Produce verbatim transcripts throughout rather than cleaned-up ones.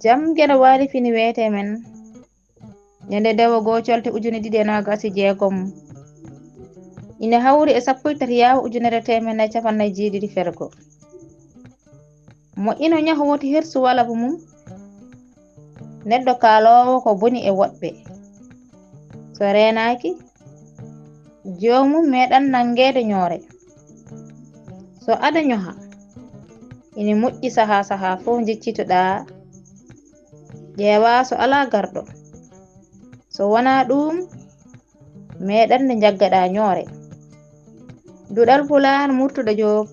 Jam geno waali fini weete men. Ñande dewo goo colte ujune ɗiɗi e noogas e jeegom. Ina hawri e sappo e tati yaawa ujunere teemen nayi capanɗe nayi jeeɗiɗi fergo. Mo ino ñaho woti hersu walabu mum. Neɗɗo kaaloowo ko boni e woɗɓe. So reenaaki, joomum meeɗan nanngeede ñoore. So aɗa ñoha, ina moƴƴi sahaa sahaa fof njeccitoɗaa, ƴeewaa so alaa garɗo. So wonaa ɗuum, meeɗan nde njaggaɗaa ñoore. Duɗal Pulaar, Murtuɗo Joob.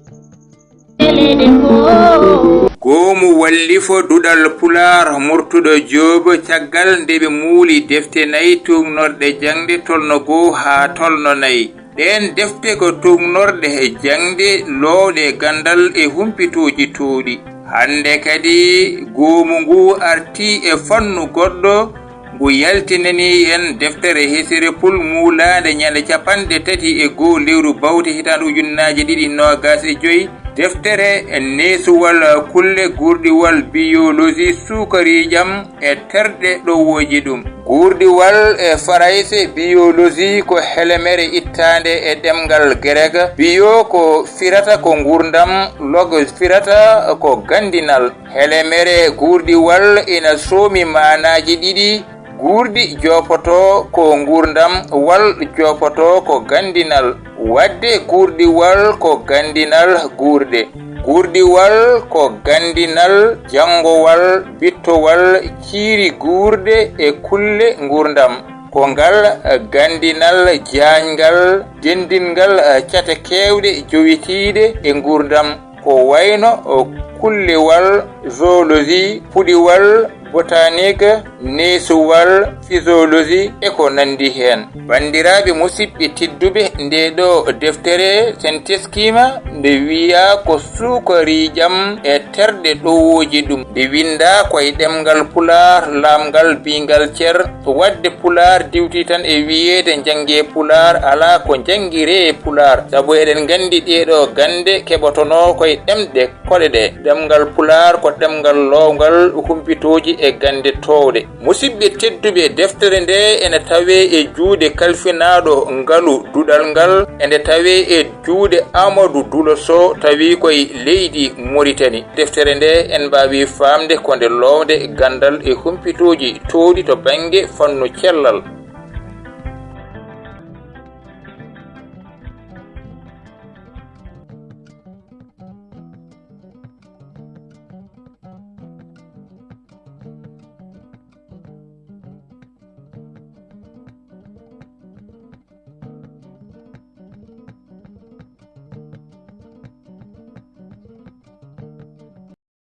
Goomu wallifo duɗal Pulaar Murtuɗo Joob caggal nde ɓe muuli defte nayi tuugnorɗe jaŋde tolno goo haa tolno nayi. Ɗeen defte ko tuugnorɗe e jaŋde loowɗe ganndal e humpitooji toowɗi. Hannde kadi goomu nguu artii e fannu goɗɗo. Ngu yaltinanii en deftere hesere pul muulaande ñande capanɗe tati e goo lewru bawte hitaande ujunnaaje ɗiɗi noogas e joy, deftere neesuwal kulle guurɗiwal biyoloji suukariijam e terɗe ɗowooji ɗum. Guurɗiwal e farayse biyoloji ko helemere ittaande e ɗemngal gerek, biyo ko firata ko nguurndam, logos firata ko ganndinal. Helemere guurɗiwal ina soomi maanaaji ɗiɗi, guurɗi joopotoo ko nguurndam, wal joopotoo ko ganndinal. Waɗde guurɗiwal ko ganndinal guurɗe. Guurɗiwal ko ganndinal janngowal, bittowal, ciiri guurɗe e kulle nguurndam. Ko ngal ganndinal jaañngal, denndinngal cate keewɗe jowitiiɗe e nguurndam. Ko wayno kulliwal, zooloji, puɗiwal, botanik, neesuwal, fisioloji e ko nanndi heen. Banndiraaɓe musidɓe tedduɓe, ndee ɗoo deftere sen teskiima nde wiyaa ko suukariijam e terɗe ɗowooji ɗum. Nde winndaa ko e ɗemngal Pulaar, laamngal biyngal cer, waɗde Pulaar diwtii tan e wiyeede njanngee Pulaar, alaa ko njanngiree e Pulaar, sabu eɗen nganndi ɗee ɗoo gannde keɓotonoo ko e ɗemɗe koɗe ɗee. Ɗemngal Pulaar ko ɗemngal loowngal humpitooji e gannde toowɗe. Musidɓe tedduɓe, deftere ndee ene tawee e juuɗe kalfinaaɗo ngalu duɗal ngal, ene tawee e juuɗe Amadou Dulo Sow, tawi ko e leydi Moritani. Deftere ndee en mbaawi faamde ko nde loowde ganndal e humpitooji toowɗi to bannge fannu cellal.